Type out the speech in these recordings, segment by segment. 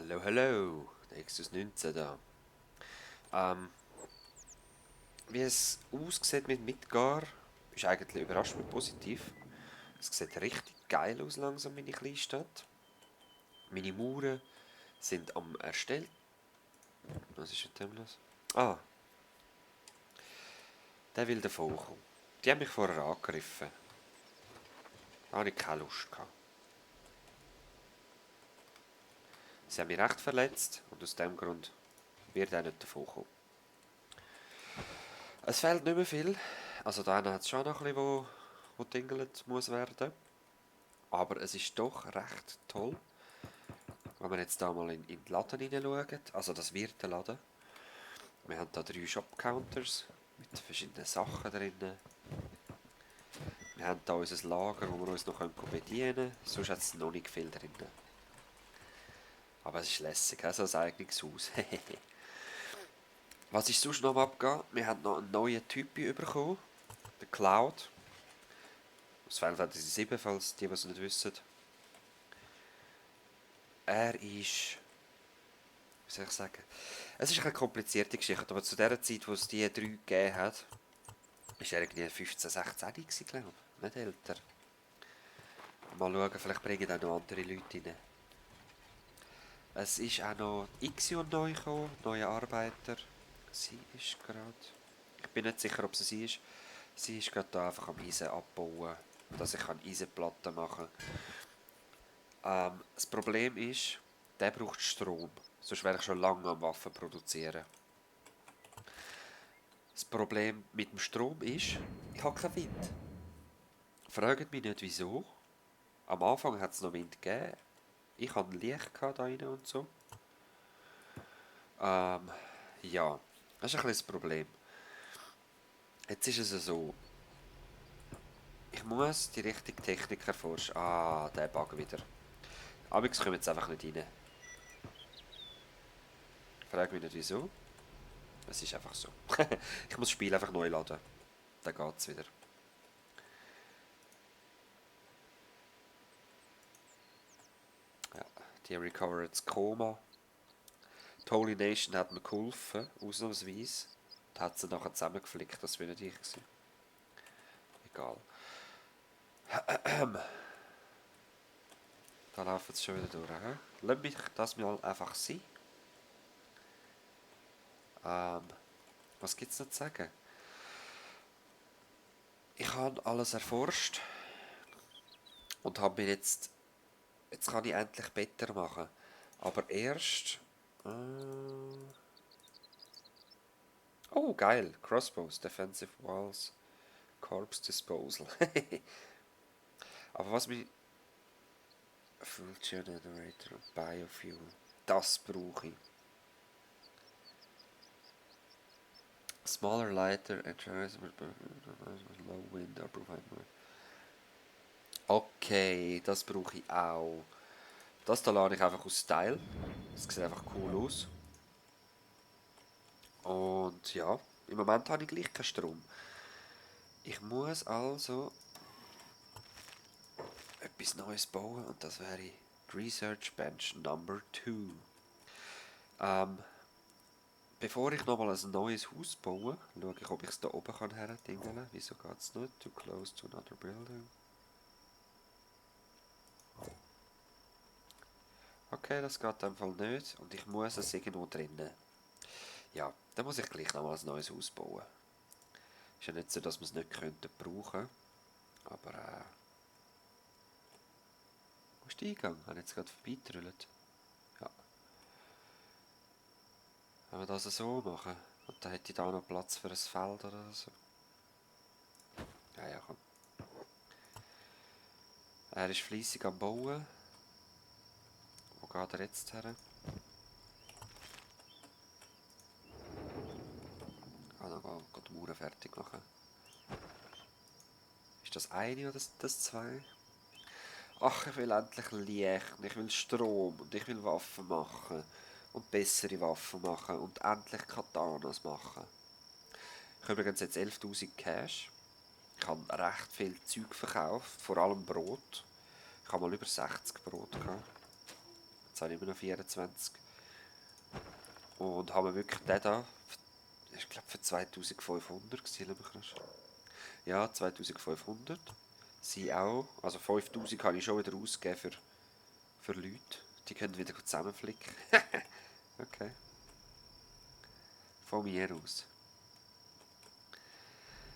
Hallo, hallo, Nexus 19 da. Ähm, Wie es aussieht mit Midgar, ist eigentlich überraschend positiv. Es sieht richtig geil aus langsam, meine Kleinstadt. Meine Mauern sind am erstellt. Was ist mit dem los? Ah, der will davon kommen. Die haben mich vorher angegriffen. Da hatte ich keine Lust gehabt. Sie haben mich recht verletzt und aus dem Grund wird er nicht davon kommen. Es fehlt nicht mehr viel. Also da hat es schon noch ein bisschen, wo tingelt muss werden. Aber es ist doch recht toll, wenn wir jetzt da mal in den Laden hineinschauen. Also das wird der Laden. Wir haben da 3 Shop-Counters mit verschiedenen Sachen drin. Wir haben da unser Lager, wo wir uns noch bedienen können. Sonst hat es noch nicht viel drin. Aber es ist lässig, so ein eigenes Haus. Was ist sonst noch am Abgehen? Wir haben noch einen neuen Typ bekommen. Der Cloud. Aus Final Fantasy 7, falls die, was nicht wissen. Er ist... Wie soll ich sagen? Es ist eine komplizierte Geschichte, aber zu der Zeit, wo es die 3 gegeben hat, ist er irgendwie 15, 16 gewesen, glaube ich. Nicht älter. Mal schauen, vielleicht bringen auch noch andere Leute rein. Es ist auch noch Ixion neu gekommen, neue Arbeiter. Sie ist gerade... Ich bin nicht sicher, ob sie ist. Sie ist gerade da einfach am Eisen abbauen, dass ich Eisenplatten machen kann. Das Problem ist, der braucht Strom. Sonst wäre ich schon lange am Waffen produzieren. Das Problem mit dem Strom ist, ich habe keinen Wind. Fragt mich nicht wieso. Am Anfang hat es noch Wind gegeben. Ich hatte Licht da rein und so. Ähm, ja, das ist ein bisschen das Problem. Jetzt ist es so. Ich muss die richtige Technik erforschen. Ah, der Bug wieder. Aber ich komme jetzt einfach nicht rein. Frag mich nicht wieso. Es ist einfach so. Ich muss das Spiel einfach neu laden. Dann geht's wieder. Ja, die recovered das Koma. Die Holy Nation hat mir geholfen, ausnahmsweise. Da hat sie nachher zusammengeflickt, das wäre nicht ich gewesen. Egal. Da laufen sie schon wieder durch. He? Lass mich das mal einfach sein. Ähm, Was gibt's noch zu sagen? Ich habe alles erforscht und habe mir jetzt... Jetzt kann ich endlich besser machen. Aber erst... oh, geil. Crossbows, Defensive Walls, Corpse Disposal. Aber was mich... Full Generator und Biofuel. Das brauche ich. Smaller, lighter, and low wind or provide more. Okay, das brauche ich auch. Das da lade ich einfach aus Style. Das sieht einfach cool aus. Und ja, im Moment habe ich gleich keinen Strom. Ich muss also etwas Neues bauen und das wäre Research Bench Number 2. Ähm, Bevor ich nochmal ein neues Haus baue, schaue ich, ob ich es da oben kann herdingeln. Wieso geht es nicht? Too close to another building. Okay, das geht in dem Fall nicht und ich muss es irgendwo drinnen. Ja, dann muss ich gleich nochmal ein neues Haus bauen. Ist ja nicht so, dass wir es nicht könnten brauchen, aber wo ist der Eingang? Habe ich jetzt gerade vorbeigetrüllt? Ja, wenn wir das so machen und dann hätte ich da noch Platz für ein Feld oder so. Ja, ja, komm. Er ist fleissig am Bauen. Wo geht er jetzt her? Ich kann noch die Mauern fertig machen. Ist das eine oder das zwei? Ach, ich will endlich Licht, und ich will Strom und ich will Waffen machen. Und bessere Waffen machen und endlich Katanas machen. Ich habe übrigens jetzt 11.000 Cash. Ich habe recht viel Zeug verkauft, vor allem Brot. Ich habe mal über 60 Brot gehabt. jetzt habe ich immer noch 24. Und haben wir wirklich den da, ich glaube für 2500 gewesen, ja, 2500. Sie auch, also 5000 habe ich schon wieder ausgegeben für Leute. Die können wieder zusammenflicken. Okay. Von mir aus.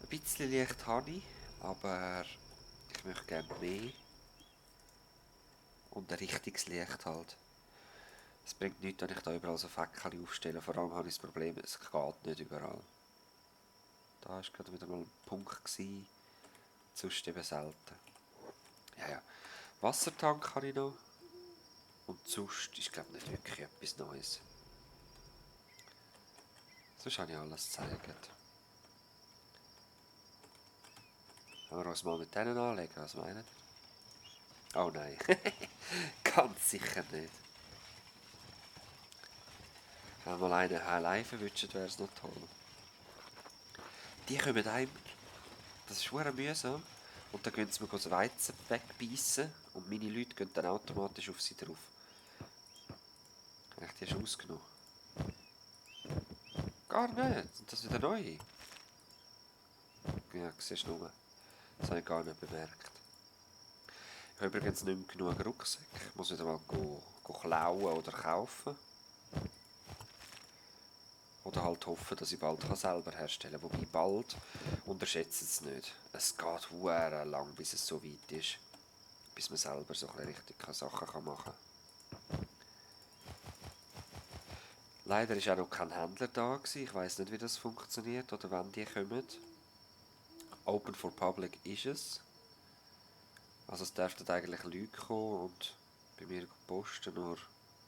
Ein bisschen Licht habe ich, aber ich möchte gerne mehr. Und ein richtiges Licht halt. Es bringt nichts, wenn ich da überall so Fäckchen aufstelle. Vor allem habe ich das Problem, es geht nicht überall. Da war gerade wieder mal ein Punkt gewesen. Sonst eben selten. Ja, ja. Wassertank habe ich noch. Und sonst ist, glaube ich, nicht wirklich etwas Neues. Sonst habe ich alles gezeigt. Wollen wir uns mal mit denen anlegen? Was meinen ihr? Oh nein. Ganz sicher nicht. Wenn wir mal einen live erwischen, wäre es noch toll. Die kommen einem. Das ist schwer mühsam. Und dann gehen sie mir das Weizen wegbeissen und meine Leute gehen dann automatisch auf sie drauf. Echt, die hast du ausgenommen? Gar nicht. Und das ist wieder neu. Ja, siehst du nur. Das habe ich gar nicht bemerkt. Ich habe übrigens nicht mehr genug Rucksäcke. Ich muss wieder mal klauen oder kaufen. Oder halt hoffen, dass ich bald selber herstellen kann. Wobei bald, unterschätzt es nicht. Es geht sehr lang, bis es so weit ist. Bis man selber so ein richtig Sachen machen kann. Leider war auch noch kein Händler da. Ich weiß nicht, wie das funktioniert oder wann die kommen. Open for Public ist es. Also es dürften eigentlich Leute kommen und bei mir posten, nur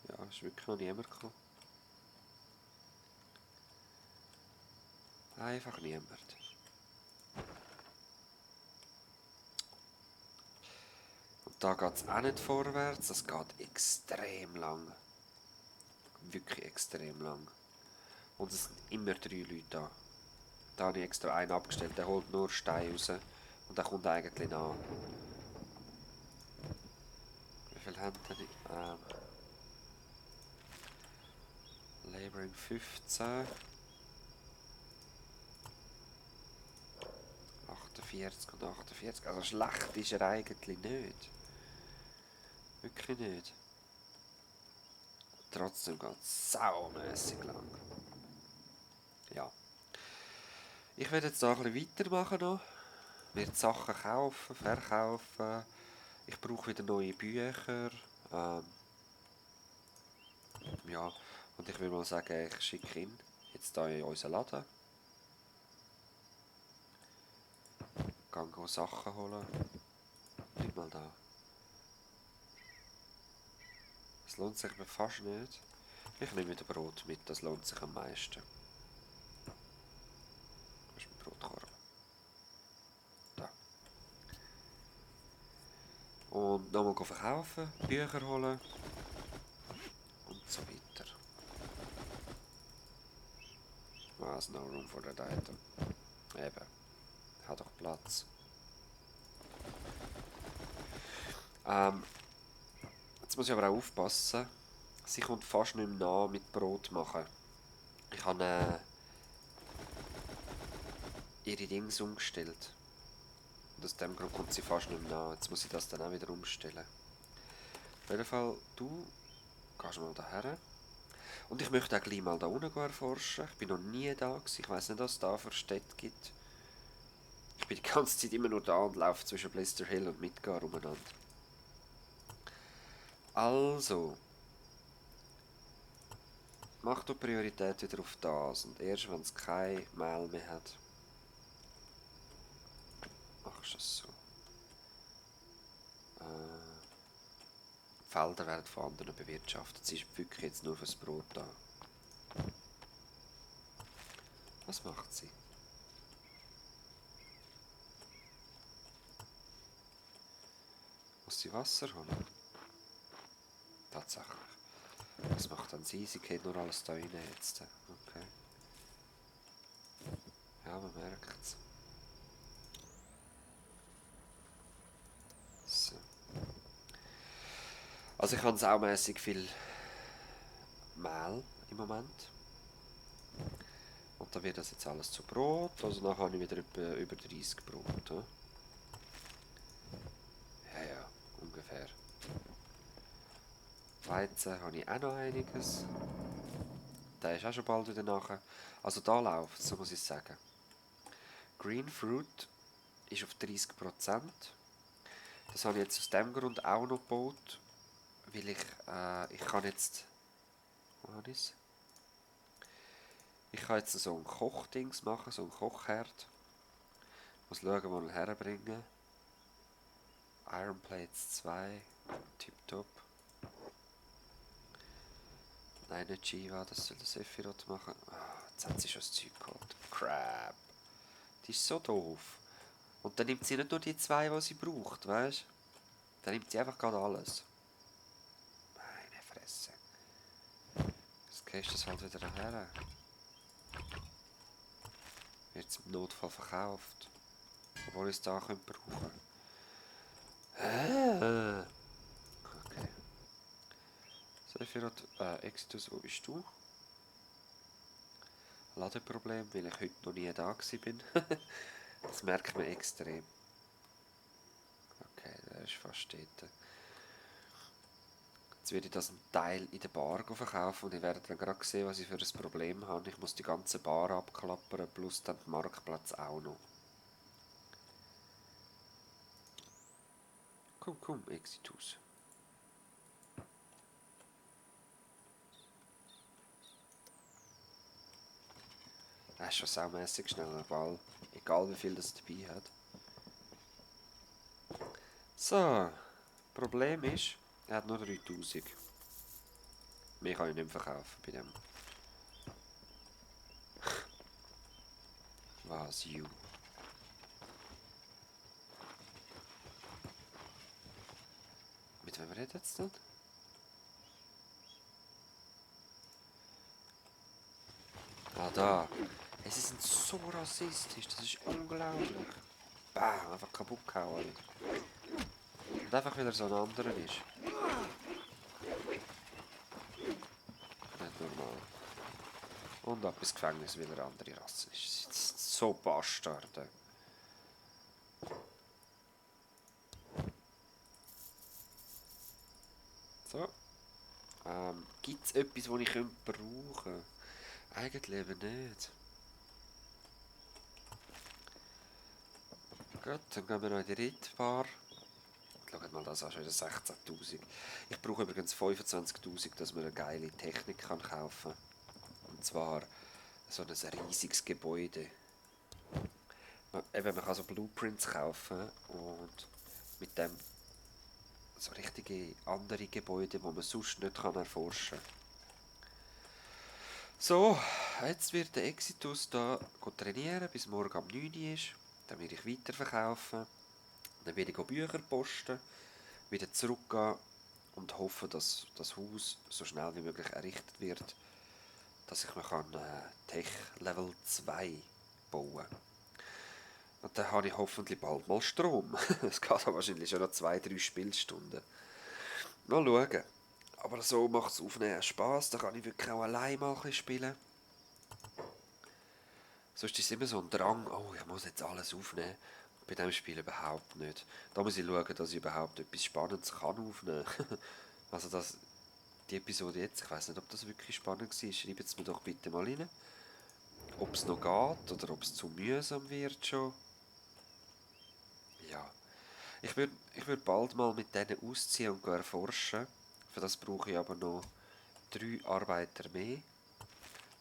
ja, ist wirklich noch niemand gekommen. Einfach niemand. Und da geht es auch nicht vorwärts, es geht extrem lang. Wirklich extrem lang. Und es sind immer 3 Leute da. Da habe ich extra einen abgestellt, der holt nur Steine raus und der kommt eigentlich nach. Wie viel haben die? Laboring 15. 48 und 48. Also schlecht ist er eigentlich nicht. Wirklich nicht. Trotzdem geht es saumässig lang. Ja. Ich werde jetzt da ein bisschen weitermachen noch. Werde Sachen kaufen, verkaufen. Ich brauche wieder neue Bücher. Ja, und ich will mal sagen, ich schicke ihn jetzt hier in unseren Laden. Gehe Sachen holen. Bleib mal da. Es lohnt sich mir fast nicht. Ich nehme wieder Brot mit, das lohnt sich am meisten. Das ist mein Brotkorb. Da. Und nochmal verkaufen, Bücher holen und so weiter. Was, no room for that item. Eben, hat doch Platz. Jetzt muss ich aber auch aufpassen. Sie kommt fast nicht mehr nach mit Brot machen. Ich habe ihre Dings umgestellt. Und aus dem Grund kommt sie fast nicht mehr nach. Jetzt muss ich das dann auch wieder umstellen. Auf jeden Fall, du gehst mal daher. Und ich möchte auch gleich mal da unten erforschen. Ich bin noch nie da gewesen. Ich weiss nicht, was es da für Städte gibt. Ich bin die ganze Zeit immer nur da und laufe zwischen Blister Hill und Midgar umeinander. Also. Mach du Priorität wieder auf das. Und erst wenn es kein Mail mehr hat, machst du es so. Felder werden von anderen bewirtschaftet. Sie ist wirklich jetzt nur fürs Brot da. Was macht sie? Muss sie Wasser holen? Tatsächlich. Was macht dann sie? Sie geht nur alles da rein jetzt. Okay. Ja, man merkt es. So. Also ich habe saumässig viel Mehl im Moment. Und dann wird das jetzt alles zu Brot. Also dann habe ich wieder etwa über 30 Brot. Ja, ungefähr. Weizen habe ich auch noch einiges. Der ist auch schon bald wieder nachher. Also da läuft es, so muss ich sagen. Green Fruit ist auf 30%. Das habe ich jetzt aus dem Grund auch noch gebaut, weil ich kann jetzt, wo habe ich's? Ich kann jetzt so ein Kochdings machen, so ein Kochherd. Muss schauen, wo ich ihn herbringen. Iron Plates 2, tipptopp. Nein, nicht Shiva, das soll der Sephiroth machen. Ah, jetzt hat sie schon das Zeug geholt. Crap. Die ist so doof. Und dann nimmt sie nicht nur die zwei, die sie braucht, weißt du? Dann nimmt sie einfach gerade alles. Meine Fresse. Jetzt gehst du das halt wieder her. Wird es im Notfall verkauft. Obwohl ich es da brauchen könnte. Okay. Sephiroth, Exitus, wo bist du? Ladeproblem, weil ich heute noch nie da bin. Das merkt man extrem. Okay, der ist fast dort. Jetzt werde ich das einen Teil in der Bar verkaufen und ich werde dann gerade sehen, was ich für ein Problem habe. Ich muss die ganze Bar abklappern, plus dann den Marktplatz auch noch. Komm, komm, Exitus. Er ist schon saumässig schnell, egal wie viel das dabei hat. So, Problem ist, er hat nur 3000. Mehr kann ich nicht mehr verkaufen bei dem. Was, you? Mit wem redet jetzt denn? Ah, da. Hey, sie sind so rassistisch, das ist unglaublich. Bam, einfach kaputt gehauen. Und einfach weil er so ein anderer ist. Nicht normal. Und ab ins Gefängnis, weil er andere Rasse ist. Das sind so Bastarde. So. Gibt es etwas, das ich brauchen könnte? Eigentlich eben nicht. Gut, dann gehen wir noch in die Rittbar. Schaut mal, das ist schon wieder 16'000. Ich brauche übrigens 25'000, dass man eine geile Technik kaufen kann. Und zwar so ein riesiges Gebäude. Man kann so Blueprints kaufen und mit dem so richtige andere Gebäude, die man sonst nicht erforschen kann. So, jetzt wird der Exitus da trainieren, bis morgen um 9 Uhr ist. Dann werde ich weiterverkaufen. Dann werde ich Bücher posten, wieder zurückgehen und hoffe, dass das Haus so schnell wie möglich errichtet wird, dass ich mir Tech Level 2 bauen kann. Und dann habe ich hoffentlich bald mal Strom. Es geht aber wahrscheinlich schon noch 2-3 Spielstunden. Mal schauen. Aber so macht es Aufnehmen Spass. Da kann ich wirklich auch allein mal ein bisschen spielen. Sonst ist es immer so ein Drang, oh, ich muss jetzt alles aufnehmen. Bei diesem Spiel überhaupt nicht. Da muss ich schauen, dass ich überhaupt etwas Spannendes kann aufnehmen kann. Also die Episode jetzt, ich weiß nicht, ob das wirklich spannend war. Schreibt es mir doch bitte mal rein. Ob es noch geht oder ob es zu mühsam wird schon. Ja, ich würd bald mal mit denen ausziehen und erforschen. Für das brauche ich aber noch 3 Arbeiter mehr.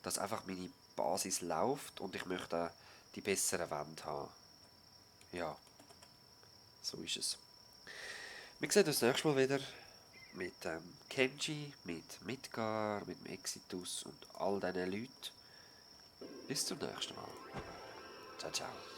Dass einfach meine Basis läuft und ich möchte auch die besseren Wände haben. Ja, so ist es. Wir sehen uns nächstes Mal wieder mit Kenji, mit Midgar, mit dem Exitus und all diesen Leuten. Bis zum nächsten Mal. Ciao, ciao.